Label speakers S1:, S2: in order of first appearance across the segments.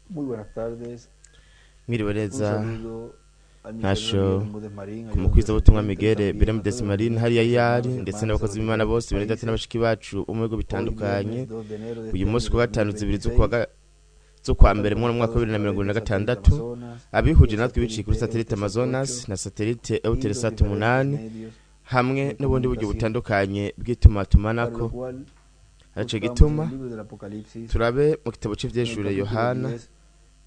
S1: Muy buenas tardes.
S2: Mwiriwe
S1: Un
S2: neza.
S1: saludo al
S2: Ntasho
S1: misionero Bermúdez Marín,
S2: ku
S1: allá donde se
S2: mukwizabutumwa
S1: encuentre,
S2: Miguel
S1: también a
S2: Bermúdez
S1: todos los
S2: Marín
S1: hermanos
S2: hariya yari,
S1: y
S2: ndetse
S1: hermanas de
S2: n'abakozi
S1: los
S2: b'Imana bose,
S1: diferentes
S2: bene data
S1: países.
S2: n'abashiki bacu bo mu bihugu
S1: Hoy
S2: bitandukanye.
S1: viernes 2 de enero de
S2: Uyu
S1: este
S2: munsi
S1: año
S2: ku wa gatanu 2
S1: 2026,
S2: z'ukwa
S1: están
S2: mbere mu mwaka wa
S1: conectados a través de satélite
S2: 2026,
S1: Amazonas y
S2: abihuje
S1: el
S2: natwe biciye kuri
S1: satélite
S2: satelite
S1: Eutelsat
S2: Amazonas
S1: 8
S2: na satelite
S1: y los
S2: Eutelsat
S1: diferentes
S2: 8
S1: medios
S2: hamwe
S1: de
S2: n'ubundi buryo
S1: comunicación.
S2: butandukanye
S1: Para
S2: bw'itumatumanako.
S1: lo cual
S2: Arico
S1: buscamos en el
S2: gituma
S1: libro del Apocalipsis,
S2: turabe mu gitabo
S1: en el
S2: c'Ivyeshure
S1: capítulo
S2: Yohana
S1: 10,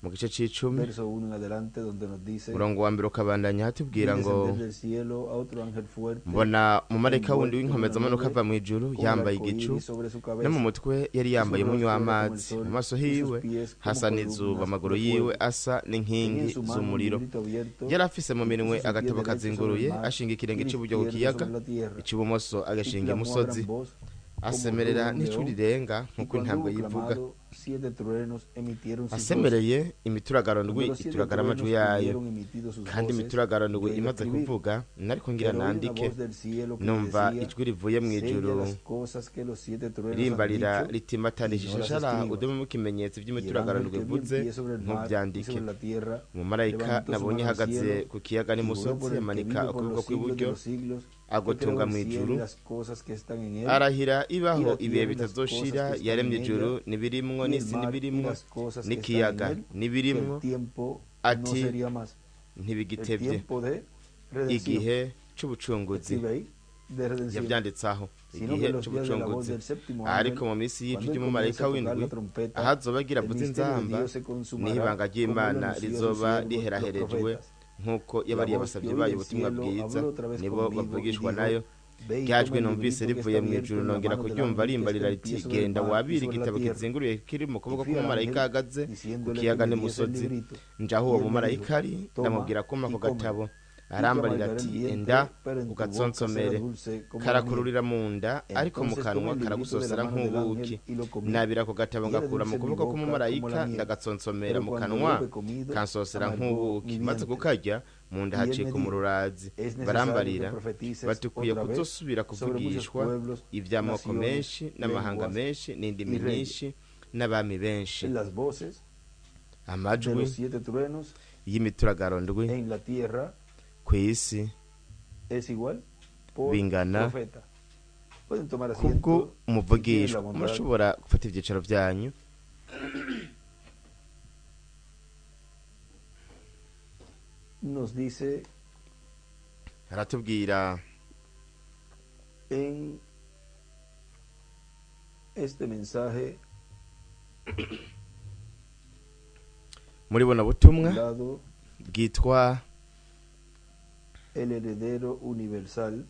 S2: mu gice c'icumi,
S1: verso 1 en adelante, donde nos dice:
S2: umurongo wa mbere ukabandanya
S1: Vi
S2: hatubwira ngo:
S1: descender del cielo a otro ángel fuerte,
S2: Mbona umumarayika wundi
S1: envuelto en una
S2: w'inkomezamanuka
S1: nube,
S2: ava mw'ijuru,
S1: con el
S2: yambaye
S1: arco
S2: igicu,
S1: iris sobre su
S2: no mu
S1: cabeza,
S2: mutwe yari
S1: y su
S2: yambaye umunyu
S1: rostro era como el
S2: w'amazi, mu
S1: sol,
S2: maso
S1: y sus
S2: hiwe
S1: pies como
S2: hasa n'izuba,
S1: columnas
S2: amaguru
S1: de
S2: yiwe
S1: fuego.
S2: asa
S1: Tenía
S2: n'inkingi
S1: en su mano un
S2: z'umuriro.
S1: librito abierto
S2: Yari afise mu
S1: y
S2: minwe
S1: puso su pie
S2: agatabo
S1: derecho sobre el
S2: kazinguruye,
S1: mar
S2: ashinga
S1: y
S2: ikirenge
S1: el
S2: c'iburyo ku
S1: izquierdo
S2: kiyaga,
S1: sobre la tierra,
S2: ic'ibumoso
S1: y
S2: agashinga
S1: clamó a
S2: imusozi,
S1: gran voz como
S2: asemerera
S1: ruge un
S2: n'ijwi
S1: león,
S2: rirenga
S1: y
S2: nk'uko
S1: cuando
S2: intambwe
S1: hubo
S2: yivuga.
S1: clamado, siete truenos emitieron sus voces.
S2: Asemereye, imituragaro
S1: Cuando
S2: ndwi
S1: los siete
S2: ituragara amajwi
S1: truenos
S2: yayo.
S1: hubieron emitido sus
S2: Kandi
S1: voces,
S2: imituragaro ndwi
S1: yo iba a
S2: imaze
S1: escribir.
S2: kuvuga, nariko ngira
S1: Pero oí una
S2: nandike,
S1: voz del cielo que me
S2: numva
S1: decía:
S2: ijwi rivuye
S1: Sella
S2: mw'ijuru
S1: las cosas que los siete truenos han
S2: rimbarira
S1: dicho
S2: riti
S1: y no
S2: matanishije
S1: las
S2: shara
S1: escribas.
S2: udumemo ikimenyetso
S1: Y el
S2: by'imituragaro
S1: ángel
S2: ndwi
S1: que vi en
S2: ivuze
S1: pie sobre el mar y
S2: ntubyandike.
S1: sobre la tierra
S2: Umumarayika
S1: levantó su
S2: nabonye
S1: mano al
S2: ahagaze
S1: cielo
S2: ku kiyaga
S1: y juró
S2: n'imusozi
S1: por el que
S2: amanika
S1: vive por
S2: ukuboko
S1: los siglos de
S2: kw'iburyo
S1: los siglos, que creó
S2: agotunga
S1: el
S2: mu
S1: cielo y
S2: ijuru,
S1: las cosas que están en él,
S2: arahira
S1: y
S2: ibaho
S1: la
S2: ibihe
S1: tierra y las cosas
S2: bitazoshira,
S1: que están
S2: yaremye
S1: en
S2: ijuru
S1: ella,
S2: n'ibirimwo
S1: y el
S2: n'isi
S1: mar y
S2: n'ibirimwo
S1: las cosas que están en
S2: n'ikiyaga
S1: él, que el
S2: n'ibirimwo,
S1: tiempo no
S2: ati
S1: sería más, el
S2: ntibigitevye,
S1: tiempo de redención.
S2: igihe c'ubucunguzi.
S1: Escribe ahí, de redención.
S2: Yavyanditse aho,
S1: Sino que
S2: igihe
S1: en los días de la voz
S2: c'ubucunguzi.
S1: del séptimo
S2: Ariko
S1: ángel,
S2: mu minsi y'ijwi
S1: cuando él comience
S2: ry'umumarayika
S1: a tocar
S2: w'indwi,
S1: la trompeta,
S2: aho azoba agira
S1: el
S2: avuze
S1: misterio de
S2: inzamba,
S1: Dios se
S2: niho
S1: consumará
S2: ibanga
S1: como lo
S2: ry'Imana
S1: anunció a sus
S2: rizoba
S1: siervos, los
S2: riheraherejwe
S1: profetas.
S2: nk'uko
S1: La
S2: yabariye
S1: voz que
S2: abasavyi
S1: oí
S2: bayo
S1: del
S2: ubutumwa
S1: cielo
S2: bwiza,
S1: habló otra vez
S2: nibo
S1: conmigo y
S2: bavugishwa
S1: dijo:
S2: nayo.
S1: Ve y
S2: Rya
S1: toma
S2: jwi
S1: el
S2: numvise
S1: librito que
S2: rivuye
S1: está
S2: mw'ijuru
S1: abierto en la
S2: nongera
S1: mano del
S2: kuryumva
S1: ángel que está
S2: rimbarira
S1: en
S2: riti
S1: pie sobre el
S2: genda
S1: mar y
S2: wabire
S1: sobre la
S2: igitabo
S1: tierra.
S2: kizinguruye kiri mu
S1: Y
S2: kuboko
S1: fui al
S2: k'umumarayika
S1: ángel
S2: ahagaze ku
S1: diciéndole que
S2: kiyaga
S1: me diese el
S2: n'imusozi.
S1: librito.
S2: Nja aho
S1: Y
S2: uwo
S1: él me
S2: mumarayika
S1: dijo:
S2: ari,
S1: Toma
S2: ndamubwira kumpa
S1: y
S2: ako
S1: cómelo,
S2: gatabo.
S1: y te
S2: Arambarira
S1: amargará el
S2: ati
S1: vientre,
S2: enda
S1: pero en tu boca será
S2: ugatsonsomere,
S1: dulce como la miel.
S2: karakururira mu nda, ariko mu
S1: Entonces tomé
S2: kanwa
S1: el librito de la
S2: karagusosera
S1: mano del
S2: nk'ubuki.
S1: ángel y lo comí,
S2: Nabira ako gatabo
S1: y era
S2: ngakura
S1: dulce
S2: mu
S1: en mi
S2: kuboko
S1: boca como la
S2: k'umumarayika,
S1: miel.
S2: ndagatsonsomera
S1: Pero
S2: mu
S1: cuando
S2: kanwa
S1: hube comido,
S2: kansosera
S1: amargó
S2: nk'ubuki.
S1: mi
S2: Maze
S1: vientre.
S2: kukarya, mu nda
S1: Y él
S2: hacika
S1: me dijo:
S2: umururazi.
S1: Es necesario que
S2: Barambarira
S1: profetices
S2: bati ukwiye
S1: otra vez
S2: kuzosubira
S1: sobre muchos
S2: kuvugishwa
S1: pueblos,
S2: ivy'amoko
S1: naciones,
S2: menshi n'amahanga
S1: lenguas
S2: menshi n'indimi
S1: y reyes.
S2: nyinshi n'abami benshi.
S1: En las voces de
S2: Amajwi
S1: los siete truenos
S2: y'imituragaro ndwi
S1: en la tierra
S2: kw'isi
S1: es igual por
S2: bingana
S1: profeta. Pueden tomar
S2: kubwo
S1: asiento si tienen la
S2: umuvugishwa.
S1: bondad.
S2: Murashobora gufata ivyicaro vyanyu.
S1: Nos dice
S2: Aratubwira
S1: en este mensaje
S2: muri buno butumwa
S1: titulado
S2: bwitwa
S1: El heredero universal,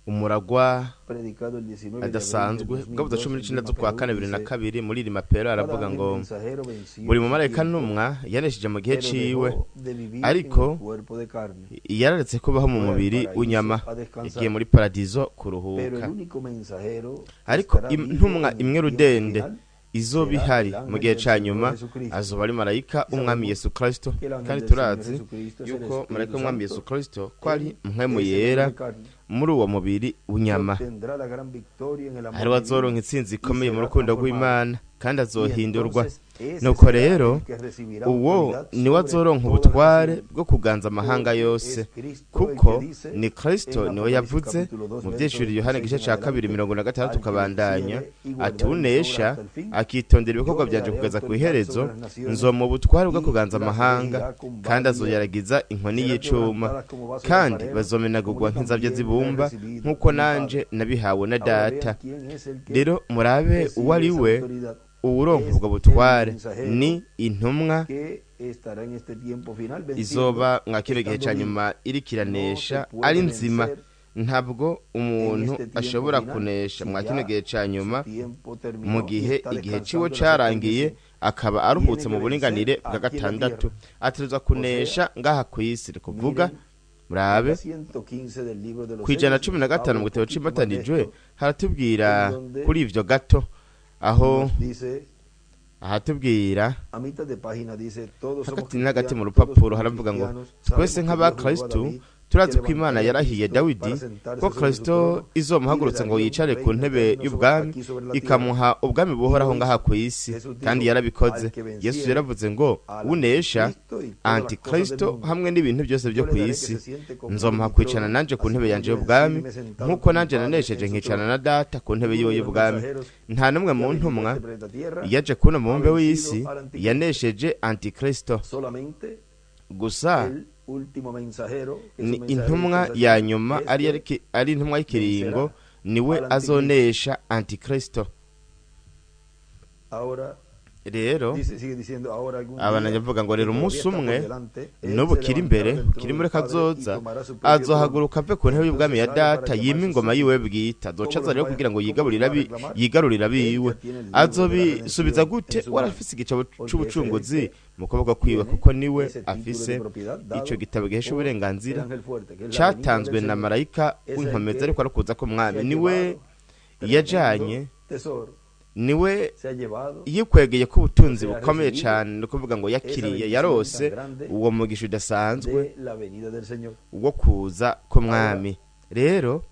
S2: umuragwa
S1: predicado el 19 de abril del
S2: adasanzwe, bwavuze
S1: 2002
S2: cumi
S1: en
S2: n'icenda
S1: Lima,
S2: z'ukwa
S1: Perú,
S2: kane bibiri na
S1: dice:
S2: kabiri muri Lima Peru,
S1: Cada
S2: aravuga
S1: ángel
S2: ngo
S1: mensajero venció
S2: buri
S1: en su
S2: mumarayika
S1: tiempo,
S2: ntumwa yanesheje mu gihe
S1: pero
S2: ciwe,
S1: dejó de vivir en
S2: ariko
S1: el cuerpo de carne.
S2: yararetse kubaho mu
S1: Fue al
S2: mubiri
S1: paraíso
S2: w'inyama,
S1: a
S2: yagiye
S1: descansar.
S2: muri paradizo
S1: Pero el
S2: kuruhuka.
S1: único mensajero que
S2: Ariko
S1: estará vivo
S2: intumwa
S1: en el
S2: imwe
S1: tiempo
S2: rudende
S1: final
S2: izoba
S1: será
S2: ihari
S1: el
S2: mu
S1: ángel
S2: gihe
S1: del
S2: ca
S1: Señor
S2: nyuma
S1: Jesucristo.
S2: azoba ari marayika
S1: Y
S2: w'umwami
S1: sabemos
S2: Yesu Kristo.
S1: que el ángel
S2: Kandi
S1: del Señor
S2: turazi
S1: Jesucristo es el
S2: yuko
S1: Espíritu
S2: marayika w'umwami
S1: Santo
S2: Yesu Kristo ko ari
S1: en
S2: mpwemu
S1: ese
S2: yera
S1: cuerpo de carne,
S2: muri uwo mubiri
S1: que
S2: w'inyama,
S1: obtendrá la gran victoria en el amor
S2: hariho
S1: divino
S2: azoronka intsinzi
S1: y
S2: ikomeye mu
S1: será
S2: rukundo
S1: transformado.
S2: rw'Imana kandi
S1: Y
S2: azohindurwa.
S1: entonces ese
S2: Nuko
S1: será
S2: rero
S1: el que recibirá
S2: uwo
S1: autoridad
S2: niwe
S1: sobre
S2: azoronka
S1: todas las
S2: ubutware
S1: naciones,
S2: bwo kuganza amahanga
S1: porque
S2: yose,
S1: es Cristo el
S2: kuko
S1: que dice
S2: ni Kristo
S1: en
S2: niwe
S1: Apocalipsis
S2: yavuze
S1: capítulo 2,
S2: mu
S1: verso
S2: vyishuri Yohana
S1: 26
S2: igice
S1: en
S2: ca kabiri
S1: adelante:
S2: mirongo na gatandatu
S1: Al que
S2: ukabandanya,
S1: venciere y
S2: ati
S1: guardare mis obras
S2: unesha
S1: hasta el fin,
S2: akitondera
S1: yo
S2: ibikorwa
S1: le
S2: vyanje
S1: daré
S2: kugeza ku
S1: autoridad
S2: iherezo,
S1: sobre las naciones
S2: nzomuha ubutware bwo
S1: y
S2: kuganza
S1: las
S2: amahanga,
S1: regirá con
S2: kandi
S1: vara de hierro.
S2: azoyaragiza inkoni
S1: Serán
S2: y'icuma,
S1: quebrantadas como vaso de
S2: kandi
S1: alfarero, como
S2: bazomenagurwa
S1: yo
S2: nk'inzabya
S1: también la he
S2: z'ibumba,
S1: recibido
S2: nk'uko
S1: de mi Padre.
S2: nanje nabihawe na
S1: Ahora
S2: data.
S1: vean quién es el que
S2: Rero murabe uwo
S1: recibe
S2: ari
S1: esa
S2: we
S1: autoridad.
S2: uwuronka
S1: Es
S2: ubwo
S1: el
S2: butware,
S1: mensajero
S2: ni intumwa
S1: que estará en este tiempo final venciendo,
S2: izoba mwa kino gihe
S1: estando
S2: ca
S1: vivo.
S2: nyuma iriko
S1: No se
S2: iranesha
S1: puede
S2: ari nzima.
S1: vencer
S2: Ntabwo
S1: en
S2: umuntu
S1: este tiempo
S2: ashobora
S1: final
S2: kunesha
S1: si
S2: mwa kino
S1: ya
S2: gihe ca
S1: su
S2: nyuma
S1: tiempo
S2: mu
S1: terminó y
S2: gihe
S1: está
S2: igihe
S1: descansando
S2: ciwe
S1: en la séptima
S2: carangiye,
S1: dimensión.
S2: akaba aruhutse
S1: Tiene
S2: mu
S1: que
S2: buringanire
S1: vencer
S2: bwa
S1: aquí en la
S2: gatandatu,
S1: tierra.
S2: ategerezwa
S1: O sea,
S2: kunesha ngaha kw'isi. Ni kuvuga
S1: miren
S2: murabe
S1: la 115 del libro de los
S2: kw'ijana
S1: Hechos,
S2: cumi na
S1: nos
S2: gatanu
S1: habla
S2: mu
S1: un
S2: gitabo
S1: poquito más de
S2: c'impatanijwe
S1: esto,
S2: haratubwira
S1: en donde
S2: kuri ivyo gato, aho
S1: nos dice
S2: ahatubwira
S1: a mitad de página, dice: todos somos
S2: hagati n'hagati mu
S1: cristianos, todos
S2: rupapuro
S1: somos
S2: haravuga ngo
S1: cristianos,
S2: twese
S1: sabemos que Dios juzgó a
S2: nk'abakristu
S1: David
S2: Turazi ko Imana yarahiye Dawidi ko Kristo izomuhagurutsa ngo yicare ku ntebe y'ubwami, ikamuha ubwami buhoraho ngaha ku isi, kandi yarabikoze. Yesu yaravuze ngo unesha Antikristo hamwe n'ibintu byose byo ku isi, nzomuha kwicarana nanje ku ntebe yanje y'ubwami, nk'uko nanje nanesheje nkicarana na Data ku ntebe yiwe y'ubwami. Nta n'umwe mu ntumwa yaje kuno mubumbe w'isi yanesheje Antikristo. Gusa ni intumwa ya nyuma, ari intumwa y'ikiringo, niwe azonesha Antikristo. Rero abanajya avuga ngo rero umunsi umwe, n'ubu kiri imbere, kiri muri kazoza, azohaguruka ave ku ntebe y'ubwami ya Data, yima ingoma yiwe bwite. Azoca aza rero kugira ngo yigarurire abiwe. Azobisubiza gute? Warafise igitabo c'ubucunguzi mu kuboko kwiwe, kuko niwe afise ico gitabo gihesha uburenganzira catanzwe na marayika w'inkomezi, ariko arakuza ko mwami niwe yajanye, niwe yikwegeye ko ubutunzi bukomeye cyane, ni ukuvuga ngo yakiriye, yarose uwo mugisha udasanzwe wo kuza k'umwami. Rero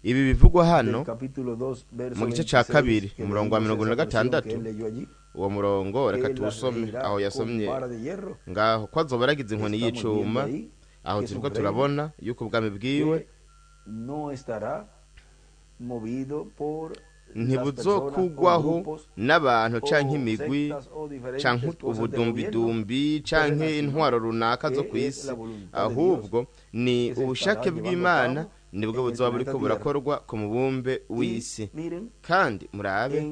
S2: ibi bivugwa hano mu gice cya 2, umurongo wa 46, uwo murongo reka tuwusome aho yasomye ngaho, ko azoba aragize inkoni y'icuma. Aho turiko turabona yuko ubwami bwiwe ntibuzokugwaho n'abantu canke imigwi canke ubudumbidumbi canke intwaro runaka zo ku isi, ahubwo ni ubushake bw'Imana nibwo buzoba buriko burakorwa ku mubumbe w'isi. Kandi murabe,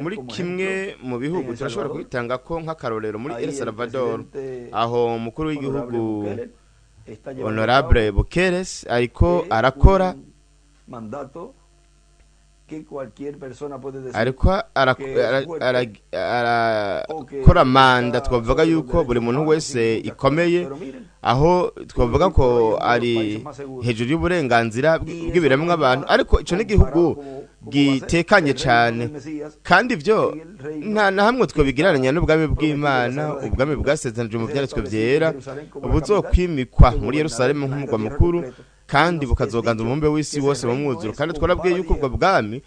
S2: muri kimwe mu bihugu turashobora kubitanga ko nk'akarorero, muri El Salvador, aho umukuru w'igihugu Honorable Bukeres ariko arakora, ariko arakora manda twavuga yuko buri muntu wese ikomeye, aho twavuga ko ari hejuru y'uburenganzira bw'ibiremwa abantu, ariko ico n'igihugu gitekanye cyane, kandi ibyo nta na hamwe twabigereranya n'ubwami bw'Imana, ubwami bwasezeranijwe mu byanditswe byera, buzokwimikwa muri Yerusalemu nk'umugwa mukuru, kandi bukazoganza umubumbe w'isi wose mu mwuzuro. Kandi twarabwiye yuko ubwo bwami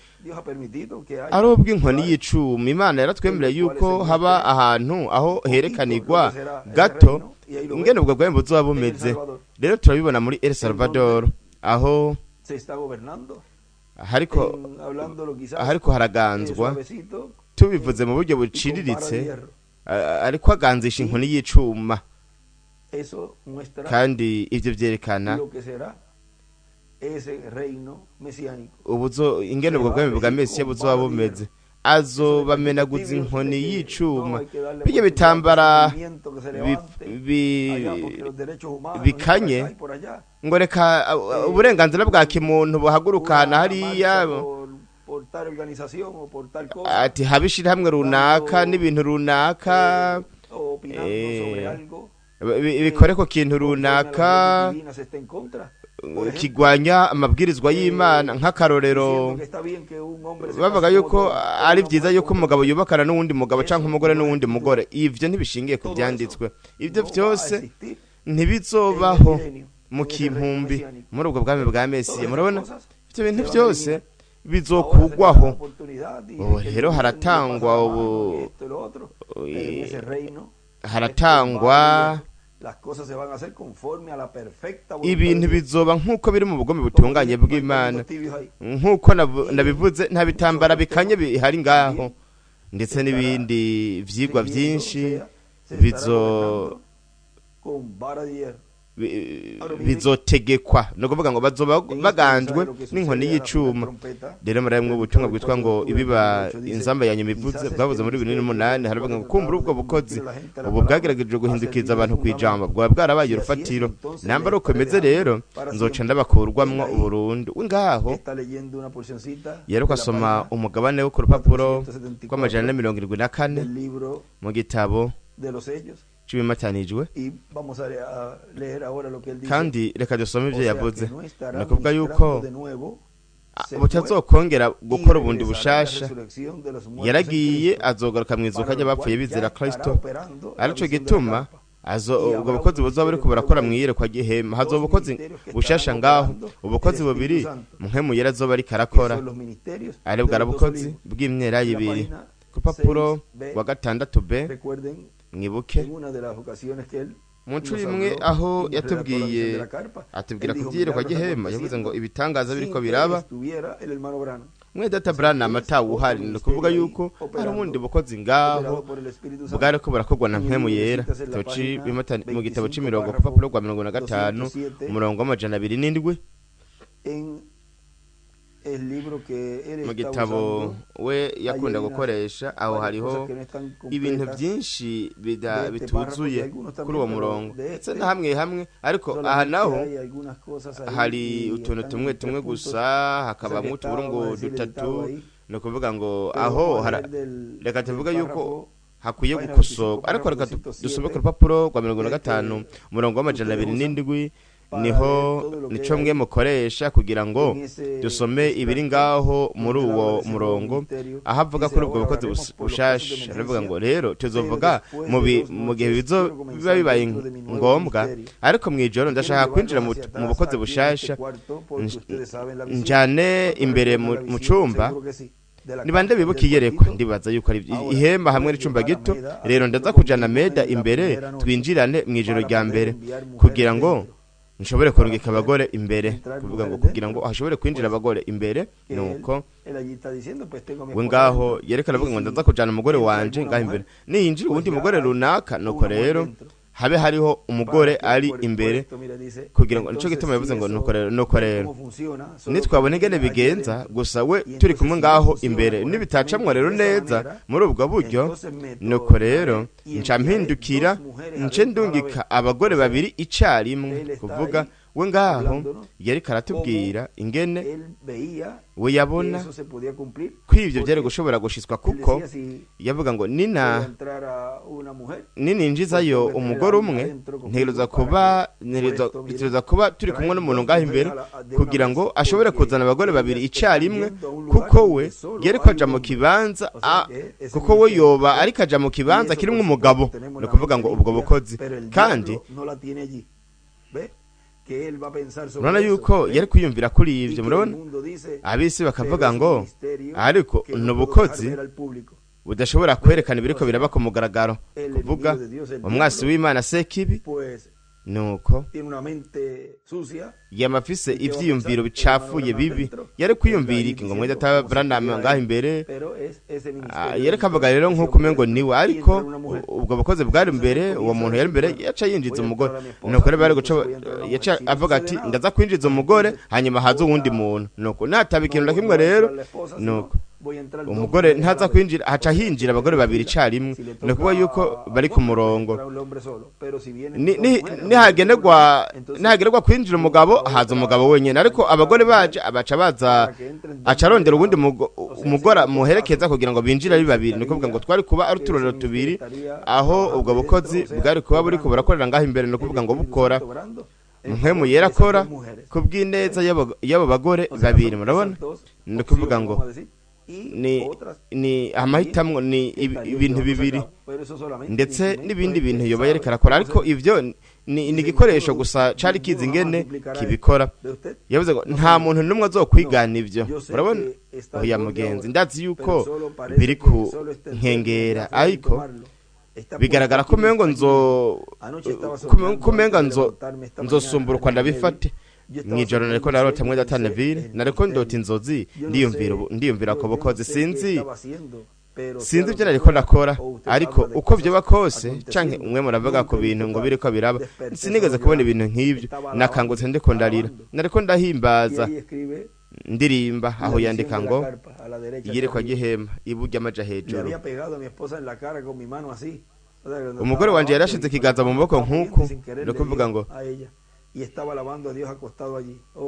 S2: ari ubw'inkoni y'icuma. Imana yaratwemereye yuko haba ahantu aho herekanirwa gato ingene ubwo bwami buzoba bumeze. Rero turabibona muri El Salvador, aho hariko haraganzwa, tubivuze mu buryo buciriritse, ariko aganzisha inkoni y'icuma. Kandi ibyo byerekana ingene ubwo bwami bwa Mesiya buzoba bumeze. Azobamenaguza inkoni y'icuma, bijya bitambara bikanye, ngo reka uburenganzira bwa kimuntu buhagurukana hariya, ati habe ishirahamwe runaka n'ibintu runaka bikore ku kintu runaka kigwanya amabwirizwa y'Imana. Nk'akarorero, bavuga yuko ari byiza yuko umugabo yubakana n'uwundi mugabo cyangwa umugore n'uwundi mugore. Ivyo ntibishingiye ku byanditswe. Ibyo byose ntibizobaho mu kimpumbi muri ubwo bwami bwa Mesiya. Murabona ibyo bintu byose bizokugwaho. Ubu rero haratangwa, ubu haratangwa ibintu bizoba nk'uko biri mu bugome butunganye bw'Imana. Nk'uko nabivuze, nta bitambara bikanye bihari ngaho, ndetse n'ibindi vyigwa byinshi bizotegekwa, ni ukuvuga ngo bazoba baganjwe n'inkoni y'icuma. Rero muri bumwe ubutumwa bwitwa ngo ibiba inzamba ya nyuma ivuze, bwavuze muri 2008, haravuga ngo kumbura ubwo bukozi ubu bwagerageje guhindukiza abantu ku ijambo, bwaba bwarabaye urufatiro. Namba ari uko bimeze rero, nzoca ndabakurwamwo burundu. Ngaho yaruko asoma umugabane wo ku rupapuro rw'474 mu gitabo cy'ibimatanijwe, kandi reka dusome ibyo yavuze. Ni ukuvuga yuko Butazokongera gukora ubundi bushasha. Yaragiye, azogaruka mu izuka ry'abapfuye bizera Kristo. Arico gituma azo ubwo bukozi buzoba buriko burakora mu iyerekwa ry'ihema. Hazoba ubukozi bushasha ngaho, ubukozi bubiri Mpwemu Yera azoba ariko arakora, ari bwari bukozi bw'imyelayo ibiri. Ku rupapuro rwa 6B, mwibuke mu nshuro imwe aho yatubwiye, atubwira ku by'iyerekwa ry'ihema, yavuze ngo ibitangaza biriko biraba mwe data Branham atawuhari. Ni ukuvuga yuko hari ubundi bukozi ngaho bwariko burakorwa na Mpwemu Yera. Mu gitabo c'imirongo, ku rupapuro rwa 45, umurongo w'207, mu gitabo we yakunda gukoresha, aho hariho ibintu byinshi bituzuye kuri uwo murongo, ndetse na hamwe hamwe. Ariko aha naho hari utuntu tumwe tumwe gusa, hakabamo utuburungu dutatu. Ni ukuvuga ngo aho reka tuvuge yuko hakwiye gukosorwa, ariko reka dusome ku rupapuro rwa 45, umurongo w'207. Niho nico mwe mukoresha kugira ngo dusome ibiri ngaho muri uwo murongo, aho avuga kuri ubwo bukozi bushasha. Aravuga ngo rero tuzovuga mu gihe biba bibaye ngombwa, ariko mu ijoro ndashaka kwinjira mu bukozi bushasha, njane imbere mu cumba. Ni bande bibuka iyerekwa? Ndibaza yuko ari ihemba hamwe n'icumba gito. Rero ndaza kujana Meda imbere, twinjirane mu ijoro rya mbere, kugira ngo nshobore kurungika abagore imbere, kuvuga ngo kugira ngo hashobore kwinjira abagore imbere. Nuko we ngaho yerekana avuga ngo ndaza kujana umugore wanje ngaho imbere, niyinjira uwundi mugore runaka, nuko rero habe hariho umugore ari imbere, kugira ngo nico gituma yavuze ngo nuko rero, nuko rero nitwabona ingene bigenza gusa we turi kumwe ngaho imbere, nibitacamwa rero neza muri ubwo buryo, nuko rero nca mpindukira, nce ndungika abagore babiri icarimwe. Kuvuga we ngaho yariko aratubwira ingene we yabona ko ivyo vyari gushobora gushitswa, kuko yavuga ngo nina nininjizayo umugore umwe, ntegerezwa kuba turi kumwe n'umuntu ngaho imbere, kugira ngo ashobore kuzana abagore babiri icarimwe, kuko we yariko aja mu kibanza, kuko we yoba ariko aja mu kibanza kirimwo umugabo. Ni ukuvuga ngo ubwo bukozi kandi murabona yuko yari kwiyumvira kuri ibyo. Murabona ab'isi bakavuga ngo ariko ni ubukozi budashobora kwerekana ibiriko biraba ku mugaragaro. Kuvuga umwasi w'Imana Sekibi nuko yamafise ivyiyumviro bicafuye bibi. Yari kwiyumvira iki ngo mwene data Branham ngaho imbere? Yari kavuga rero nk'uko umengo niwe, ariko ubwo bukozi bwari imbere, uwo muntu yari imbere, yaca yinjiza umugore. Nuko rero bari guca, yaca avuga ati ndaza kwinjiza umugore, hanyuma haza uwundi muntu. Nuko nataba ikintu na kimwe rero, nuko umugore ntaza kwinjira, haca hinjira abagore babiri icarimwe. Ni ukuvuga yuko bari ku murongo. Nihagenerwa kwinjira umugabo, haza umugabo wenyine, ariko abagore baje abaca baza, aca arondera uwundi umugore muherekeza kugira ngo binjire ari babiri. Ni ukuvuga ngo twari kuba ari uturorero tubiri aho ubwo bukozi bwari kuba buriko burakorera ngaho imbere. Ni ukuvuga ngo bukora Mpwemu Yera akora ku bw'ineza y'abo bagore babiri. Murabona, ni ukuvuga ngo ni amahitamwo, ni ibintu bibiri, ndetse n'ibindi bintu yoba yariko arakora, ariko ivyo ni igikoresho gusa cari kizi ingene kibikora. Yavuze ngo nta muntu n'umwe azokwigana ivyo. Murabona, oya mugenzi, ndazi yuko biri ku nkengera, ariko bigaragara ko umengo nzo kumenga nzo nzosumburukwa ndabifate. Mwijoro nariko narota mwe data Neville, nariko ndota inzozi, ndiyumvira ndiyumvira ko bukozi, sinzi ibyo nariko nakora, ariko uko vyoba kose, canke umwe muravuga ku bintu ngo biriko biraba, sinigeze kubona ibintu nk'ivyo. Nakangutse ndiko ndarira, nariko ndahimbaza ndirimba. Aho yandika ngo iyerekwa ry'ihema iburyo amaja hejuru. Umugore wanje yarashize ikiganza mu maboko nk'uku, ni ukuvuga ngo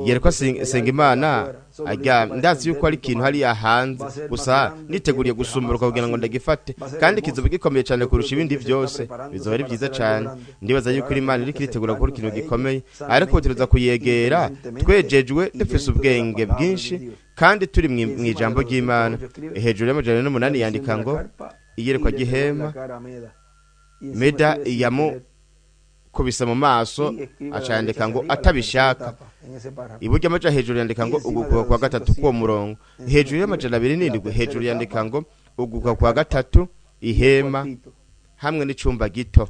S2: yerekwa senga Imana aryamye. Ndazi yuko ari ikintu hariya hanze, gusa niteguriye gusumburuka kugira ngo ndagifate, kandi kizoba gikomeye cyane kurusha ibindi byose, bizoba ari byiza cyane. Ndibaza yuko Imana iriko iritegura gukora ikintu gikomeye, ariko tuza kuyegera twejejwe, dufise ubwenge bwinshi. Kandi turi mu ijambo ry'Imana. Hejuru y'408 yandika ngo iyerekwa ry'ihema, Meda yamukubise mu maso, acandika ngo atabishaka. Iburyo amaja hejuru yandika ngo ugukuka kwa gatatu k'uwo murongo. Hejuru y'207 hejuru yandika ngo ugukuka kwa gatatu, ihema hamwe n'icumba gito.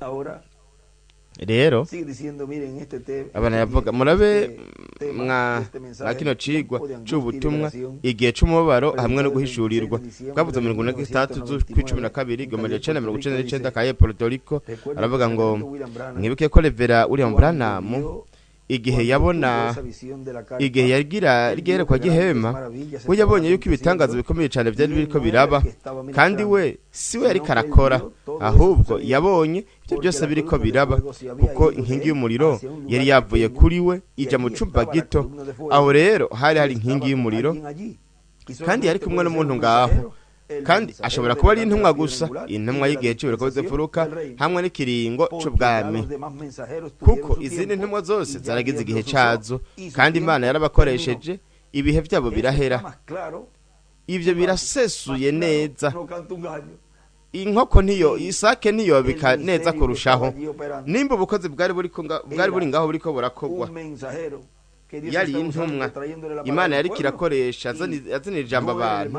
S2: Rero abana yavuga, murabe mwa kino cigwa c'ubutumwa, igihe c'umubabaro hamwe no guhishurirwa, bwavuze 46 z'ukwa 12 1999, kaye Puerto Rico. Aravuga ngo mwibuke ko Revera William Branham, igihe yabona, igihe yagira ryerekwa ry'ihema, we yabonye yuko ibitangazo bikomeye cyane byari biriko biraba, kandi we si we yariko arakora, ahubwo yabonye ibyo byose biriko biraba, kuko inkingi y'umuriro yari yavuye kuri we ija mu cumba gito. Aho rero hari hari inkingi y'umuriro, kandi yari kumwe n'umuntu ngaho, kandi ashobora kuba ari intumwa gusa, intumwa y'igihe cy'ibiriko furuka hamwe n'ikiringo c'ubwami, kuko izindi ntumwa zose zaragize igihe cazo, kandi Imana yarabakoresheje, ibihe byabo birahera. Ibyo birasesuye neza. Inkoko ntiyo isake ntiyobika neza kurushaho. Nimba ubukozi bwari buri bwari buri ngaho buriko burakogwa, yari intumwa Imana yariko irakoresha, azanira ijambo abantu,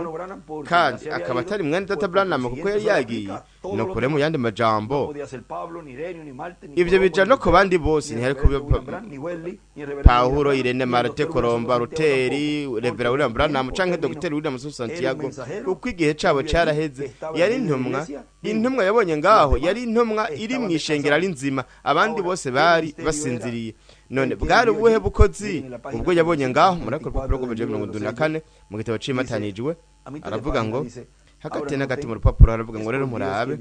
S2: kandi akaba atari mwene data Branham kuko yari yagiye. Nukure mu yandi majambo, ibyo bija no ku bandi bose. Ntihari kuba Pawulo, Irene, Marite, Koromba, Ruteri, Revera William Branham canke Dr William Santiago, kuko igihe cabo caraheze. Yari intumwa. Intumwa yabonye ngaho yari intumwa iri mu ishengero ari nzima, abandi bose bari basinziriye. None bwari ubuhe bukozi ubwo yabonye ngaho? Muri ako rupapuro rw'amajana 74 mu gitabo c'imatanijwe, aravuga ngo hagati na hagati mu rupapuro aravuga ngo rero murabe,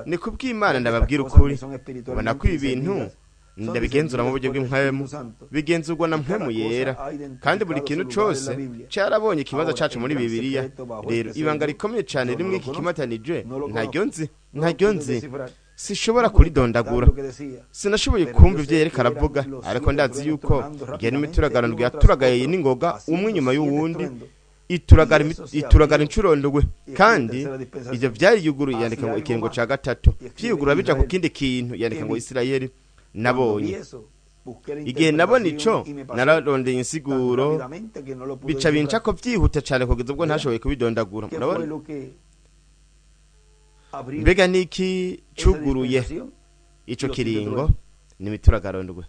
S2: ni kubw'Imana ndababwira ukuri, ubona ko ibi bintu ndabigenzura mu buryo bw'impwemu, bigenzurwa na Mpwemu Yera, kandi buri kintu cose carabonye ikibanza cacu muri Bibiliya. Rero ibanga rikomeye cane rimwe iki kimatanijwe, ntaryo nzi, ntaryo nzi, sishobora kuridondagura. Sinashoboye kumva ivyo yariko aravuga, ariko ndazi yuko igihe n'imituragaro ndwi yaturagaye n'ingoga, umwe inyuma y'uwundi, ituragara incuro ndwi, kandi ivyo vyariyuguruye. Yandika ngo ikiringo ca gatatu vyiyugurura bija ku kindi kintu. Yandika ngo Isirayeli nabonye. Igihe nabona ico, nararondeye insiguro, bica binca ko vyihuta cane kugeza ubwo ntashoboye kubidondagura. Murabona? Mbega niki cuguruye ico kiringo? Ni imituragaro ndwi.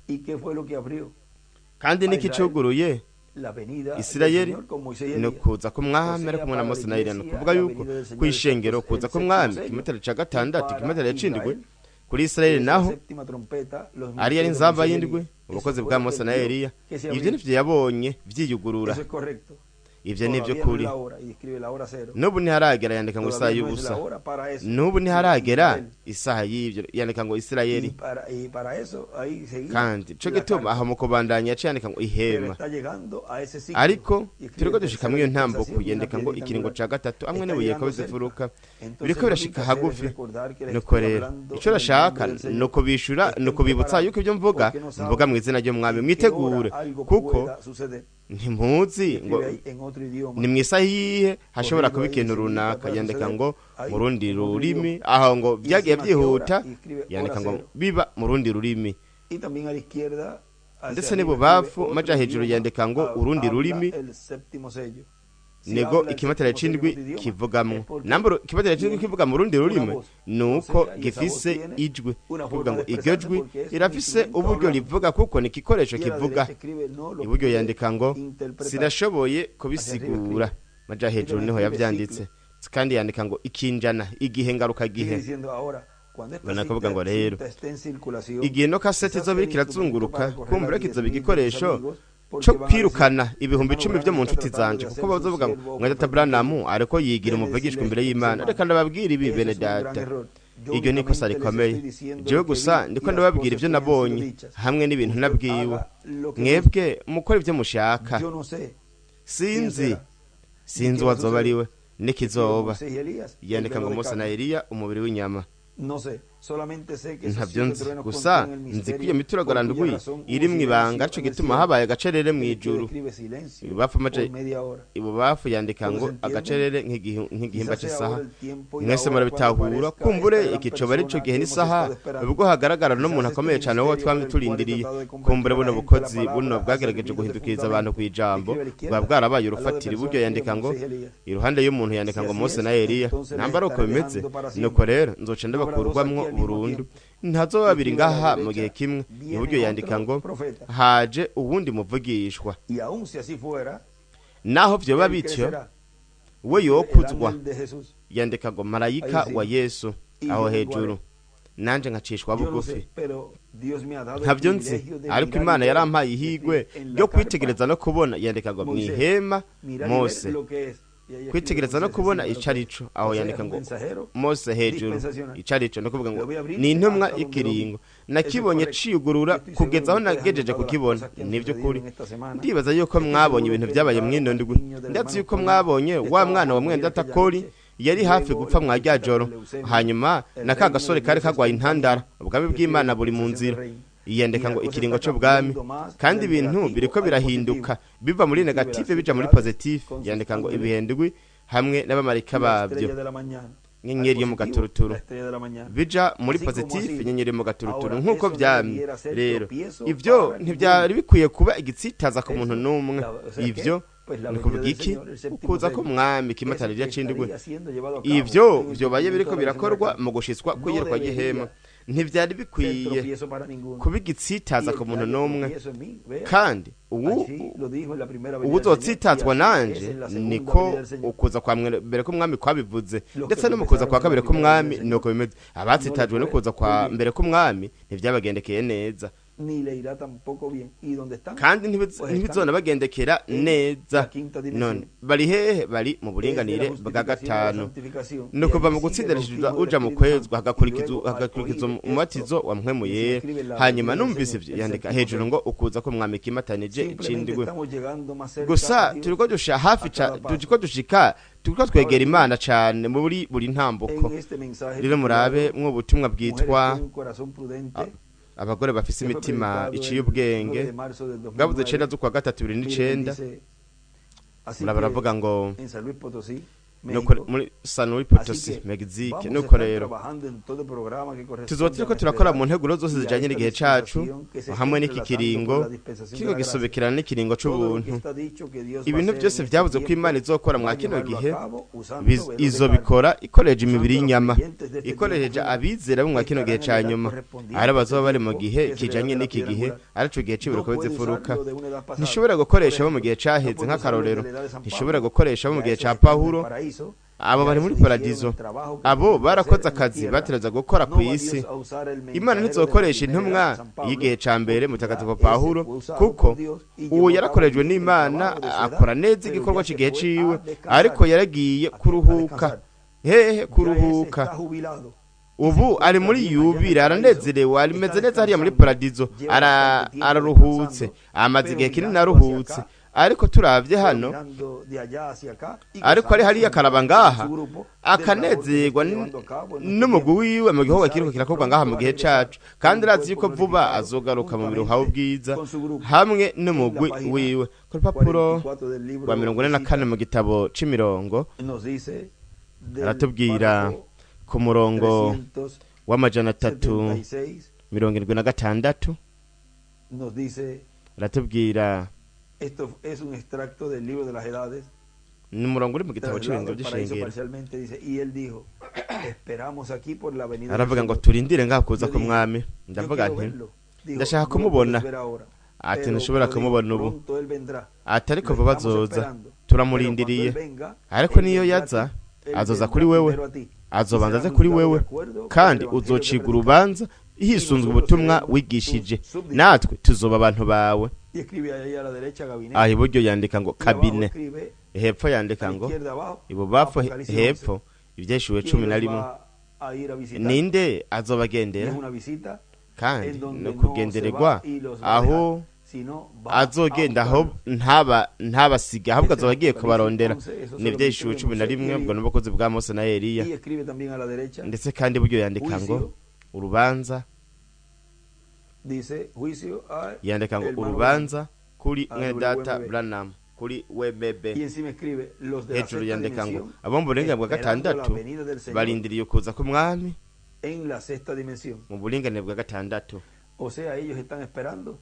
S2: Kandi niki cuguruye Isirayeli? Ni kuza k'umwami ari kumwe na Mose na Eliya. Ni ukuvuga yuko kw'ishengero kuza k'umwami, ikimatare ca gatandatu, ikimatare c'indwi. Kuri Isirayeli naho ari yari inzamba y'indwi, ubukozi bwa Mose na Eliya. Ivyo nivyo yabonye vyiyugurura. Ivyo nivyo kuri. N'ubu ntiharagera. Yandika ngo isaha y'ubusa. N'ubu ntiharagera isaha y'ivyo. Yandika ngo Isirayeli. Kandi ico gituma aho mu kubandanya yaciye yandika ngo ihema. Ariko turiko dushika mw'iyo ntambuko. Yandika ngo ikiringo ca gatatu hamwe n'ibuye ko bizifuruka, biriko birashika hagufi. Nuko rero ico nashaka ni ukubishura, ni ukubibutsa yuko ibyo mvuga, mvuga mu izina ry'umwami. Mwitegure, kuko ntimuzi ngo ni mu isaha iyihe hashobora kuba ikintu runaka. Yandika ngo mu rundi rurimi, aho ngo byagiye byihuta, yandika ngo biba mu rundi rurimi. Ndetse n'ibubafu maja hejuru yandika ngo urundi rurimi, nego ikimatare c'indwi kivugamwo. Namburo ikimatare c'indwi kivuga mu rundi rurimi, nuko gifise ijwi kuvuga ngo iryo jwi rirafise uburyo rivuga, kuko ni igikoresho kivuga. Iburyo yandika ngo sinashoboye kubisigura. Maja hejuru niho yavyanditse. Kandi yandika ngo ikinjana, igihe ngaruka gihe. Banakuvuga ngo rero igihe no kasete izoba iriko irazunguruka, kumbura kizoba igikoresho co kwirukana 10,000 vyo mu nshuti zanje, kuko bazovuga ngo mwa data Branham ariko yigira umuvugishwa imbere y'Imana. Reka ndababwira ibi, bene data, iryo ni ikosa rikomeye. Jewe gusa ndiko ndababwira ivyo nabonye hamwe n'ibintu nabwiwe. Mwebwe mukora ivyo mushaka. Sinzi, sinzi uwazoba ari we n'ikizoba. Yandika ngo Mose na Eliya, umubiri w'inyama. Ntabyo nzi, gusa nzi ko iyo mituragara ndwi iri mu ibanga, arico gituma habaye agacerere mu ijuru. Ibubafu yandika ngo agacerere nk'igihimba cy'isaha. Mwese murabitahura. Kumbure iki coba arico gihe n'isaha ubwo hagaragara n'umuntu akomeye cyane wowe twamye turindiriye. Kumbure buno bukozi buno bwagerageje guhindukiriza abantu ku ijambo bwa bwarabaye urufatiro. Iburyo yandika ngo iruhande y'umuntu yandika ngo Mose na Eliya. Namba ari uko bimeze, nuko rero nzoca ndabakurwamwo burundu, ntazoba babiri ngaha mu gihe kimwe. Iburyo yandika ngo haje uwundi muvugishwa. Naho vyoba bityo, we yokuzwa. Yandika ngo marayika wa Yesu aho hejuru, nanje nkacishwa bugufi. Ntabyo nzi, ariko Imana yarampaye ihigwe ryo kwitegereza no kubona. Yandika ngo mwihema Mose, kwitegereza no kubona ico arico. Aho yandika ngo Mose hejuru, ico arico no kuvuga ngo ni intumwa y'ikiringo. Nakibonye ciyugurura kugeza aho nagejeje kukibona. Nivyo kuri, ndibaza yuko mwabonye ibintu byabaye mwino ndwi. Ndazi yuko mwabonye wa mwana wa mwenda Kori yari hafi gupfa mwa rya joro, hanyuma na ka gasore kari kagwaye intandara. Ubwami bw'Imana buri mu nzira. Yiyandika ngo ikiringo c'ubwami, kandi ibintu biriko birahinduka biva muri negative bija muri positive. Yandika ngo ibihendwi hamwe n'abamarika babyo, inyenyeri yo mu gaturuturu, bija muri positive, inyenyeri mu gaturuturu, nk'uko vyamye. Rero ivyo ntivyari bikwiye kuba igitsitaza ku muntu n'umwe. Ivyo ni kuvuga iki? Ukuza ko mwami kimatanirya cindwe, ivyo vyobaye biriko birakorwa mu gushitswa kw'iyerekwa ry'ihema, ntivyari bikwiye kuba igitsitaza ku muntu n'umwe. Kandi uwuzotsitazwa nanje, niko ukuza kwa mbere k'umwami kwabivuze, ndetse no mu kuza kwa kabiri k'umwami nuko bimeze. Abatsitajwe no kuza kwa mbere k'umwami ntivyabagendekeye neza, kandi ntibizonabagendekera neza. None bari hehe? Bari mu buringanire bwa gatanu, ni ukuva mu gutsindanishirizwa uja mu kwezwa, hagakurikiza umubatizo wa mpwemu yera. Hanyuma numvise ivyo, yandika hejuru ngo ukuza ko mwami kimatanije icindwe. Gusa turiko dusha hafi, turiko dushika, turiko twegera Imana cane muri buri ntambuko. Rero murabe mwo butumwa bwitwa abagore bafise imitima iciye ubwenge, bwabuze 9/3/2009. Baravuga ngo muri San Luis Potosi, Mexique. Nuko rero tuzoba turiko turakora mu nteguro zose zijanye n'igihe cacu hamwe n'iki kiringo kiriko gisobekerana n'ikiringo c'ubuntu. Ibintu byose vyabuze ko Imana izokora mwa kino gihe, izobikora ikoreje imibiri y'inyama, ikoresheje abizera bo mwa kino gihe ca nyuma, ari abazoba bari mu gihe kijanye n'iki gihe, arico gihe c'ibiruko bizifuruka. Ntishobora gukoresha bo mu gihe caheze nk'akarorero, ntishobora gukoresha bo mu gihe ca Pawulo. Abo bari muri paradizo, abo barakoze akazi batereza gukora ku isi. Imana ntizokoresha intumwa y'igihe ca mbere mutagatifu Pawulo, kuko uwo yarakorejwe n'Imana akora neza igikorwa c'igihe ciwe, ariko yaragiye kuruhuka. Hehe kuruhuka? Ubu ari muri yubira, aranezerewe, arimeze neza hariya muri paradizo, araruhutse, amaze igihe kinini aruhutse. Ariko turavye hano, ariko ari hariya akaraba ngaha akanezerwa n'umugwi wiwe mu gihugu kiriko kirakorwa ngaha mu gihe cacu, kandi arazi yuko vuba azogaruka mu biruhaho bwiza hamwe n'umugwi wiwe. Ku rupapuro rwa 44 mu gitabo c'imirongo, aratubwira ku murongo wa 376, aratubwira
S1: Esto es un extracto del libro de las edades.
S2: Ni umurongo uri mu gitabo c'ibintu by'ishengero. Aravuga ngo turindire ngaho kuza ku mwami. Ndavuga nti ndashaka kumubona. Ati ntushobora kumubona ubu. Ati ariko vuba azoza, turamurindiriye. Ariko niyo yaza, azoza kuri wewe, azobanza aze kuri wewe, kandi uzocigwa urubanza hisunzwe ubutumwa wigishije, natwe tuzoba abantu bawe. Aho iburyo yandika ngo kabine, hepfo yandika ngo ibubapfo hepfo ivyeshuwe 11. Ninde azobagendera? Kandi no kugendererwa aho azogenda aho ntabasiga, ahubwo azoba agiye kubarondera. Ni ivyeshuwe 11, ubwo n'ubukozi bwa Mose na Eliya. Ndetse kandi iburyo yandika ngo Urubanza.
S1: Dice juicio a
S2: Yandika ngo
S1: hermano
S2: urubanza kuri
S1: a
S2: mwene data
S1: WMB.
S2: Branham, kuri WMB.
S1: Y encima escribe los de la
S2: Hejuru
S1: sexta
S2: yandika ngo
S1: dimensión
S2: abo mu buringanire bwa
S1: esperando la
S2: gatandatu
S1: venida del Señor
S2: barindiriye ukuza k'umwami
S1: en la sexta dimensión.
S2: mu buringanire bwa gatandatu.
S1: O sea, ellos están esperando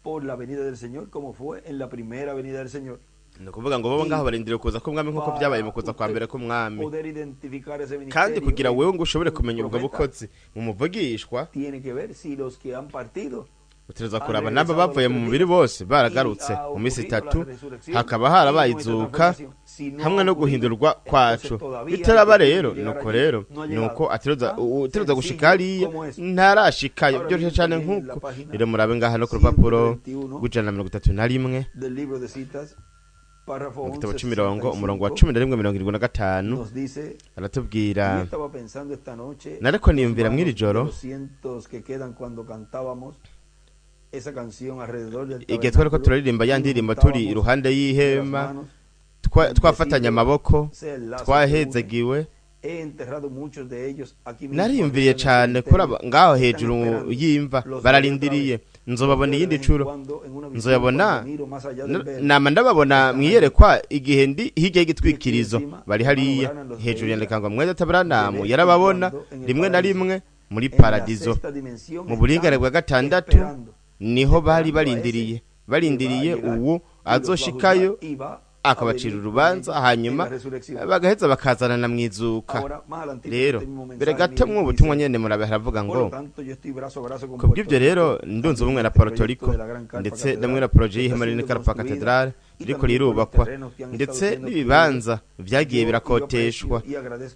S1: por la venida del Señor como fue en la primera venida del Señor.
S2: Ni ukuvuga ngo bo ngaho barindiriye ukuza k'umwami nk'uko
S1: Para
S2: byabaye mu kuza kwa
S1: usted
S2: mbere k'umwami.
S1: poder identificar ese
S2: Kandi
S1: ministerio
S2: kugira
S1: en
S2: wewe ngo ushobore
S1: un
S2: kumenya ubwo
S1: profeta,
S2: bukozi mu muvugishwa,
S1: tiene que ver si los que han partido
S2: utegerezwa kuraba namba bavuye mu mubiri bose baragarutse mu minsi itatu, hakaba harabaye izuka hamwe no guhindurwa kwacu. Bitaraba rero, nuko rero nuko ategerezwa gushika hariya, ntarashikayo. Byoroshye cyane nk'uko rero. Murabe ngaha no ku rupapuro rw'131
S1: del libro de citas, párrafo
S2: mu gitabo
S1: 11,
S2: c'imirongo, umurongo wa
S1: 65,
S2: 11:75,
S1: nos dice:
S2: aratubwira:
S1: Yo estaba pensando esta noche,
S2: Nariko niyumvira mw'iri joro,
S1: los cientos que quedan cuando cantábamos esa canción alrededor del
S2: igihe twariko
S1: tabernáculo,
S2: turaririmba ya
S1: y
S2: ndirimbo turi
S1: juntábamos
S2: iruhande
S1: las
S2: y'ihema,
S1: manos,
S2: twafatanye amaboko,
S1: sea el lazo que une.
S2: twahezagiwe.
S1: He enterrado muchos de ellos aquí mismo,
S2: Nariyumviriye
S1: en el
S2: cane kuri
S1: cementerio.
S2: aba ngaho
S1: Están
S2: hejuru
S1: esperando.
S2: y'imva,
S1: Los veré otra
S2: bararindiriye.
S1: vez.
S2: Nzobabona
S1: Los veo de
S2: iyindi
S1: vez en
S2: curo,
S1: cuando en una visión
S2: nzoyabona.
S1: cuando miro más allá del velo.
S2: Nama ndababona mwiyerekwa igihe ndi hirya y'igitwikirizo, bari hariya. Hejuru yandika ngo mwene data Branham yarababona rimwe na rimwe muri
S1: En la
S2: paradizo.
S1: sexta dimensión
S2: Mu buringane
S1: están
S2: bwa gatandatu
S1: esperando.
S2: niho bari barindiriye, barindiriye uwo azoshikayo akabacira urubanza, hanyuma bagaheza bakazanana mu izuka. Rero mbere gato mw'ubu butumwa nyene murabe, haravuga ngo: Kubw'ibyo rero ndunze ubumwe na Puerto Rico, ndetse namwe na projet y'ihema rinini Carpa Cathedral ririko rirubakwa, ndetse n'ibibanza vyagiye birakoteshwa.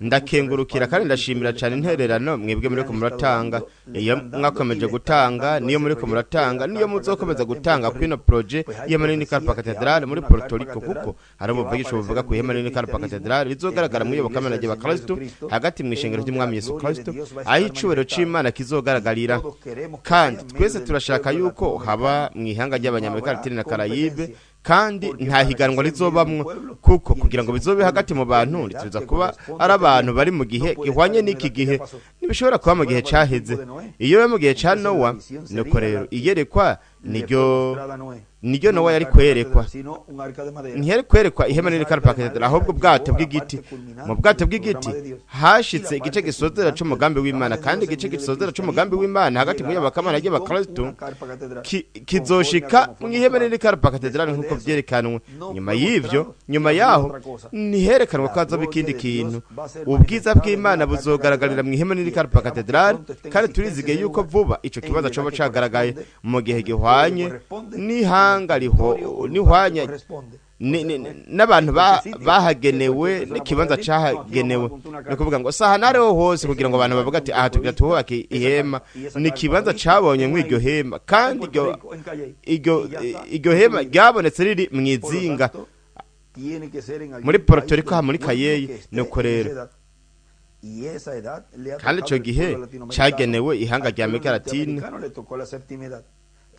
S2: Ndakengurukira kandi ndashimira cyane intererano mwebwe muriko muratanga, iyo mwakomeje gutanga, niyo muriko muratanga, niyo muzokomeza gutanga kwino projet y'ihema rinini Carpa Cathedral muri Puerto Rico, kuko hari ubuvugisho buvuga ku ihema rinini Carpa Cathedral rizogaragara mu iyobokamana ry'abakristo hagati mu ishengero ry'umwami Yesu Kristo, aho icubahiro c'Imana kizogaragarira. Kandi twese turashaka yuko haba mu ihanga ry'Abanyamerika Latine na Karayibe, kandi nta higanwa rizobamwo, kuko kugira ngo bizobe hagati mu bantu rituza kuba ari abantu bari mu gihe gihwanye n'iki gihe, ntibishobora kuba mu gihe caheze. Iyo biba mu gihe ca Nowa, nuko rero iyerekwa niryo Nowa yari kwerekwa, ntiyari kwerekwa ihema nini Carpa Cathedral, ahubwo ubwato bw'igiti. Mu bwato bw'igiti hashitse igice gisozera c'umugambi w'Imana, kandi igice gisozera c'umugambi w'Imana hagati mu y'abakamana ry'abakristo kizoshika mu ihema nini Carpa Cathedral nk'uko vyerekanwe. Nyuma y'ivyo, nyuma yaho ntiherekanwa ko hazoba ikindi kintu. Ubwiza bw'Imana buzogaragarira mu ihema nini Carpa Cathedral, kandi turizigiye yuko vuba ico kibazo coba cagaragaye mu gihe gihwanye n'ihanga riho nihwanye n'abantu bahagenewe n'ikibanza cahagenewe. Ni ukuvuga ngo saha nariho hose kugira ngo abantu bavuge ati: "Aha tugira tuhubake ihema." Ni ikibanza cabonye mw'iryo hema, kandi iryo hema ryabonetse riri mu izinga muri Puerto Rico, aha muri Kayeyi. Nuko rero kandi ico gihe cagenewe ihanga rya Amerika Latine.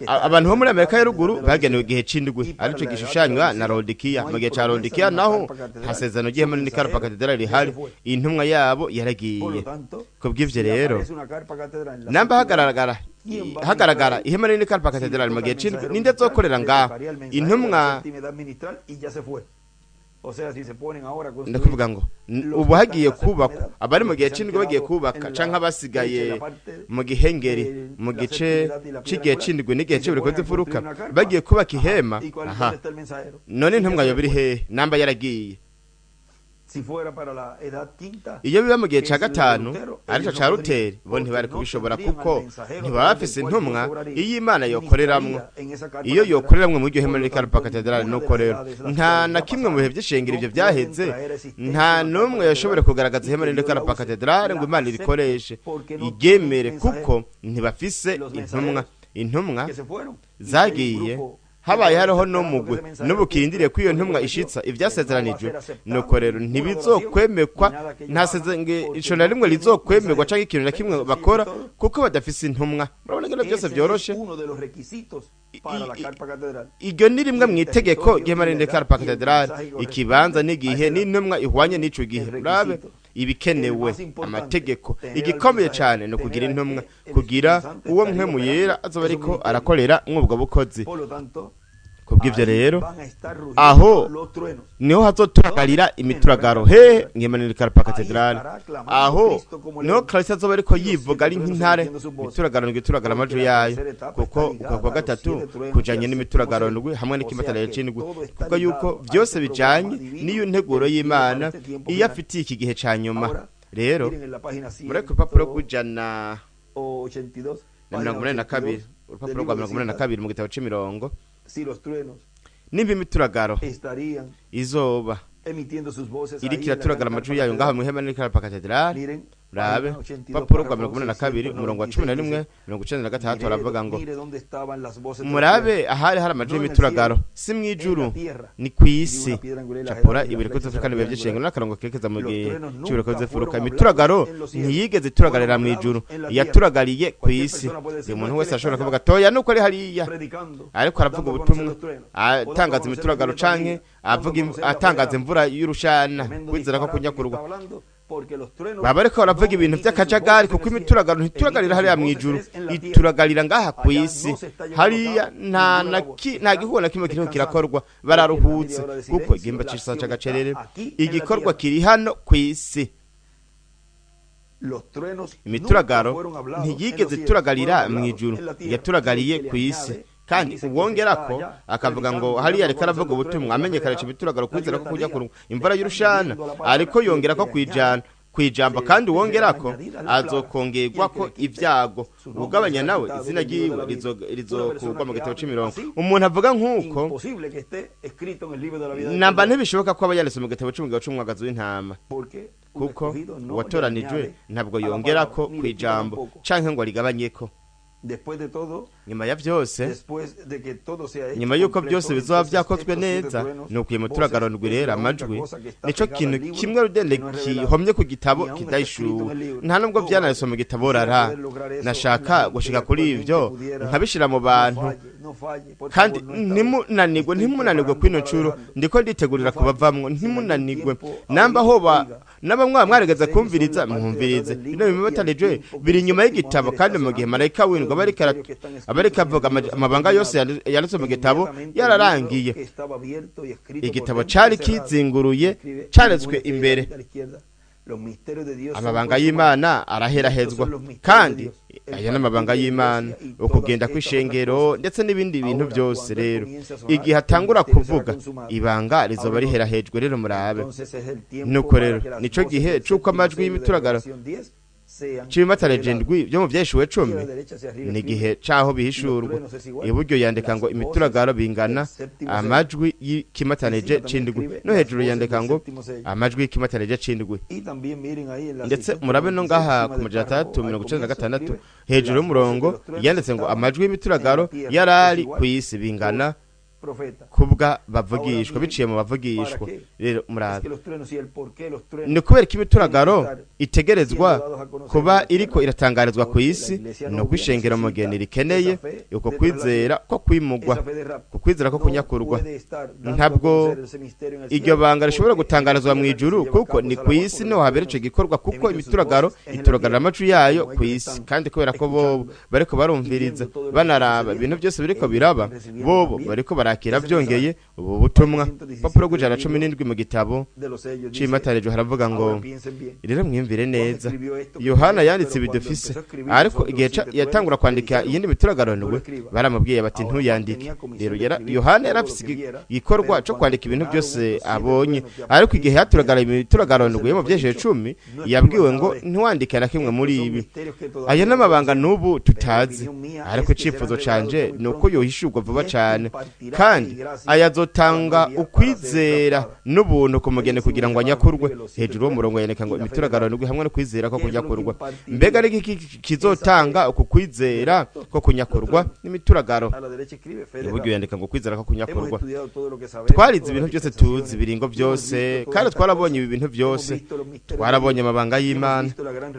S2: Abantu bo muri Amerika ya ruguru bagenewe igihe c'indwi, arico gishushanywa na Laodikiya. Mu gihe ca Laodikiya naho nta sezerano ry'ihema rinini Carpa Cathedral rihari, intumwa yabo yaragiye. Kubw'ivyo rero, namba hagaragara ihema rinini Carpa Cathedral mu gihe c'indwi, ninde azokorera ngaho intumwa? Ndakuvuga ngo ubu hagiye kubakwa, abari mu gihe c'indwi bagiye kubaka, canke abasigaye mu gihengeri mu gice c'igihe c'indwi n'igihe c'ibiriko z'imfuruka bagiye kubaka ihema, aha none intumwa yoba iri hehe namba yaragiye? Iyo biba mu gihe ca gatanu, arico ca Ruteri, bo ntibari kubishobora, kuko ntibaba bafise intumwa iyo Imana yokoreramwo, iyo yokoreramwo muri iryo hema riri Carpa Cathedral. Nuko rero nta na kimwe mu bihe vy'ishengero ivyo vyaheze, nta n'umwe yashobora kugaragaza ihema riri Carpa Cathedral ngo Imana irikoreshe, iryemere, kuko ntibafise intumwa. Intumwa zagiye, habaye hariho n'umugwi n'ubukirindiriye ko iyo ntumwa ishitsa ibyasezeranijwe. Nuko rero ntibizokwemekwa, nta ico na rimwe rizokwemerwa canke ikintu na kimwe bakora, kuko badafise intumwa. Murabona ingene byose vyoroshe. Iryo ni rimwe mu itegeko ry'ihema rinini Carpa Cathedral: ikibanza n'igihe n'intumwa ihwanye n'ico gihe. Murabe Ibikenewe, amategeko, igikomeye cyane ni ukugira intumwa, kugira uwo Mpwemu Yera azoba ariko arakorera mw'ubwo bukozi. Kubw'ibyo rero, aho niho hazoturagarira imituragaro. Hehe? Mw'ihemaniro Karpa Katedrale. Aho niho Kristo azoba ariko yivuga ari nk'intare, imituragaro ndwi ituragara amajwi yayo, kuko uko kwa gatatu kujanye n'imituragaro ndwi hamwe n'ikimatana c'indwi, kuko yuko vyose bijanye n'iyo nteguro y'Imana iyo afitiye iki gihe ca nyuma. Rero muri ku rupapuro rw'182, urupapuro rwa 82 mu gitabo c'imirongo, nimba imituragaro izoba iriko iraturagara amajwi yayo ngaho mw'ihema n'Ikarapa Katedrale, rabe urupapuro rwa 82, umurongo wa 11, 96, baravuga ngo: "Murabe ahari hari amajwi y'imituragaro, si mw'ijuru, ni kw'isi." Capora ibiri ko z'Afurika n'ibihe by'ishengero n'akarongo kerekeza mu gihe c'ibiri ko z'Afurika. Imituragaro ntiyigeze ituragarira mw'ijuru, yaturagariye kw'isi. Uyu muntu wese ashobora kuvuga toya nuko ari hariya ariko aravuga ubutumwa, atangaza imituragaro canke avuga, atangaza imvura y'urushana, kwizera ko kunyakurwa, baba ariko baravuga ibintu by'akajagari, kuko imituragaro ntituragarira hariya mu ijuru, ituragarira ngaha ku isi. Hariya nta na nta gihugu na kimwe kiriko kirakorwa, bararuhutse, kuko igihimba c'isaha c'agacerere, igikorwa kiri hano ku isi. Imituragaro ntiyigeze ituragarira mu ijuru, yaturagariye ku isi. Kandi uwongerako akavuga ngo hariya ariko aravuga ubutumwa, amenyekanisha imituragaro, kwizera ko kujya kurungwa, imvura y'urushana, ariko yongera ko kwijana kwijambo, kandi uwongerako azokongerwa ko ibyago, ugabanya nawe izina ryiwe rizokurwa mu gitabo c'imirongo. Umuntu avuga nk'uko namba ntibishoboka ko aba yanditse mu gitabo c'umugabo c'umwagazi w'intama, kuko uwatoranijwe ntabwo yongerako kwijambo canke ngo arigabanyeko. Nyuma ya byose, nyuma y'uko byose bizoba byakozwe neza, ni ukuye muturagaro ndwi. Rero amajwi nico kintu kimwe rudende gihomye ku gitabo kidahishuwe, nta nubwo byananditswe mu gitabo. Rara nashaka gushika kuri ivyo nkabishira mu bantu. Kandi ntimunanigwe, ntimunanigwe kwino ncuro ndiko nditegurira kubavamwo. Ntimunanigwe namba hoba naba mwaba mwarigeze kumviriza, mwumvirize bino bimatanijwe biri inyuma y'igitabo. Kandi mu gihe marayika w'indwi aba ariko avuga, amabanga yose yanditswe mu gitabo yararangiye. Igitabo cari kizinguruye, caretswe imbere. Amabanga y'Imana araherahezwa, kandi aya n'amabanga y'Imana, ukugenda kw'ishengero ndetse n'ibindi bintu byose. Rero igihe atangura kuvuga, ibanga rizoba riherahejwe. Rero murabe, nuko rero nico gihe c'uko amajwi y'imituragaro c'ibimatanije ndwi byo mu Vyahishuwe 10, ni igihe c'aho bihishurwa. Iburyo yandika ngo imituragaro bingana amajwi y'ikimatanije c'indwi, no hejuru yandika ngo amajwi y'ikimatanije c'indwi. Ndetse murabe no ngaha ku 696, hejuru y'umurongo yanditse ngo amajwi y'imituragaro yarari ku isi bingana kubwa bavugishwa, biciye mu bavugishwa. Rero murabe, ni kubera ko imituragaro itegerezwa kuba iriko iratangarizwa ku isi, ni uko ishengero mugeni rikeneye uko kwizera ko kwimugwa, ku kwizera ko kunyakurwa. Ntabwo iryo banga rishobora gutangarizwa mu ijuru, kuko ni ku isi niho habera ico gikorwa, kuko imituragaro ituragarira amajwi yayo ku isi. Kandi kubera ko bobo bariko barumviriza, banaraba ibintu byose biriko biraba, bobo bariko barakira byongeye ubu butumwa. Papuro rw'117 mu gitabo c'imatanijwe haravuga ngo: "Rero mwiyumvire neza, Yohana yanditse ibidufise, ariko igihe yatangura kwandika iyindi mituragaro ndwi, baramubwiye bati: 'Ntuyandike.'" Rero Yohana yarafise igikorwa co kwandika ibintu byose abonye, ariko igihe yaturagara imituragaro ndwi yo mu Vyahishuwe 10, yabwiwe ngo: "Ntiwandike na kimwe muri ibi." Aya n'amabanga n'ubu tutazi, ariko icifuzo canje ni uko yohishurwa vuba cane, kandi ayazotanga ukwizera n'ubuntu ku mugeni kugira ngo anyakurwe. Hejuru y'umurongo yandika ngo imituragaro ndwi hamwe no kwizera ko kunyakurwa. Mbega ni iki kizotanga uku kwizera ko kunyakurwa? N'imituragaro. Iburyo yandika ngo kwizera ko kunyakurwa. Twarize ibintu byose tuzi, ibiringo byose, kandi twarabonye ibi bintu byose. Twarabonye amabanga y'Imana,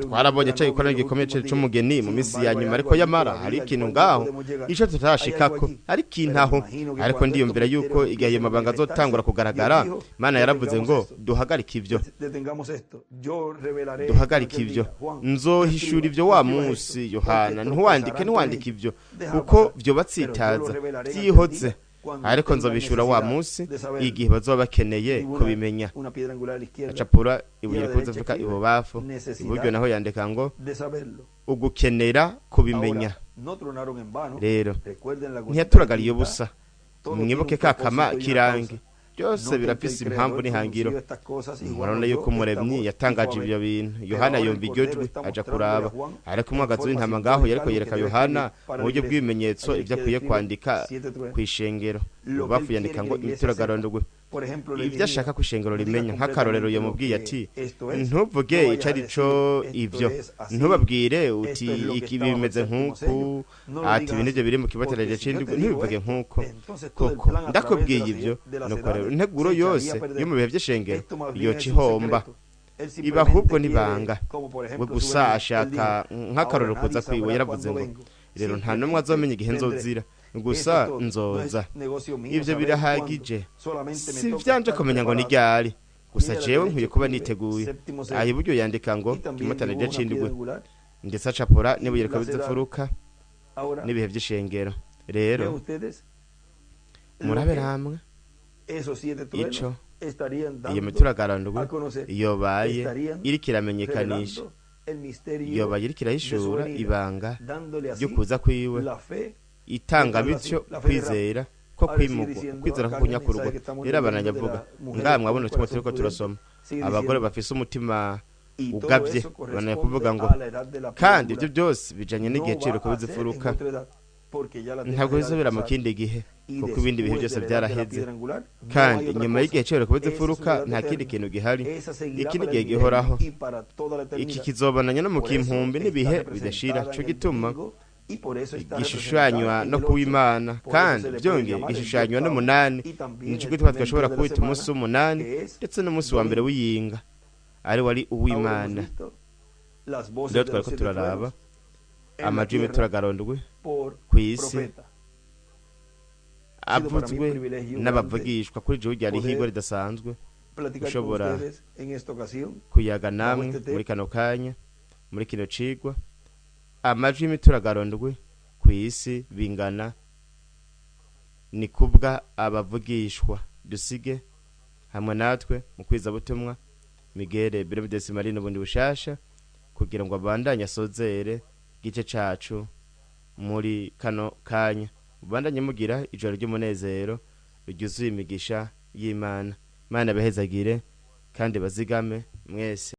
S2: twarabonye cya gikorwa gikomeye c'umugeni mu minsi ya nyuma, ariko yamara hari ikintu ngaho ico tutarashikako, hari ikintu aho, Ariko ndiyumvira yuko igihe ayo mabanga azotangura kugaragara, Imana yaravuze ngo duhagarike ibyo, duhagarike ibyo. Nzohishura ibyo wa munsi. Yohana, ntiwandike, ntiwandike ibyo, kuko byo batsitaza byihoze, ariko nzobishura wa munsi igihe bazoba bakeneye kubimenya. Acapura ibuye rikunze kuvuga ibubafu, iburyo naho yandika ngo ugukenera kubimenya. Rero ntiyaturagariye ubusa. Mwibuke ka kama kirangi, byose birafise impamvu n'ihangiro. Murabona yuko Umuremyi yatangaje ibyo bintu. Yohana yumva iryo jwi, aja kuraba, ariko umwagazi w'intama ngaho yariko yereka Yohana mu buryo bw'ibimenyetso ibyo akwiye kwandika ku ishengero. Ibubafu yandika ngo imituragaro, ibyo ashaka ku ishengero rimenya. Nk'akarorero, yamubwiye ati: "Ntuvuge ico ari co ibyo, ntubabwire uti iki bimeze nk'uku, ati ibi nivyo biri mu kibatereje c'indwi, ntubivuge nk'uko, koko ndakubwiye ibyo, nuko rero integuro yose yo mu bihe vy'ishengero yoca ihomba." Iba ahubwo n'ibanga. We gusa ashaka, nk'akarorero, kuza kwiwe. Yaravuze ngo: "Rero nta n'umwe azomenya igihe nzozira, gusa nzoza." Ibyo birahagije. Si vyanje kumenya ngo ni ryari, gusa jewe nkwiye kuba niteguye. Aha iburyo yandika ngo kimutanije c'indwi, ndetse acapura n'ibuye rikabitse imfuruka n'ibihe vy'ishengero. Rero murabe hamwe ico iyo mituragaro yobaye iriko iramenyekanisha, yobaye iriko irahishura ibanga ryo kuza kwiwe, itanga bityo kwizera ko kwimugwa, kwizera ko kunyakurwa. Rero abananya avuga ngaha, mwabona utumwe turiko turasoma, abagore bafise umutima ugavye, bananya kuvuga ngo: "Kandi ibyo byose bijanye n'igihe ciruka bizifuruka. Ntabwo bizobera mu kindi gihe, kuko ibindi bihe byose byaraheze. Kandi nyuma y'igihe ciruka bizifuruka nta kindi kintu gihari. Iki ni igihe gihoraho. Iki kizobananya no mu kimpumbi n'ibihe bidashira. Co gituma gishushanywa no kuw'Imana, kandi byongeye gishushanywa n'umunani. Nico gituma twashobora kuwita umunsi w'umunani, ndetse n'umunsi wa mbere w'iyinga ari wari uw'Imana." Rero twariko turaraba amajwi y'imituragaro ku isi avuzwe n'abavugishwa. Kuri jewe ryari ihirwe ridasanzwe ushobora kuyaga namwe muri kano kanya, muri kino cigwa, amajwi y'imituragaro ku isi bingana ni kubwa abavugishwa. Dusige hamwe natwe mu kwizabutumwa Miguel Bermudez Marino bundi bushasha, kugira ngo abandanye asozere gice cacu muri kano kanya. Ubandanye mugira ijoro ry'umunezero ryuzuye imigisha y'Imana. Imana bahezagire kandi bazigame mwese.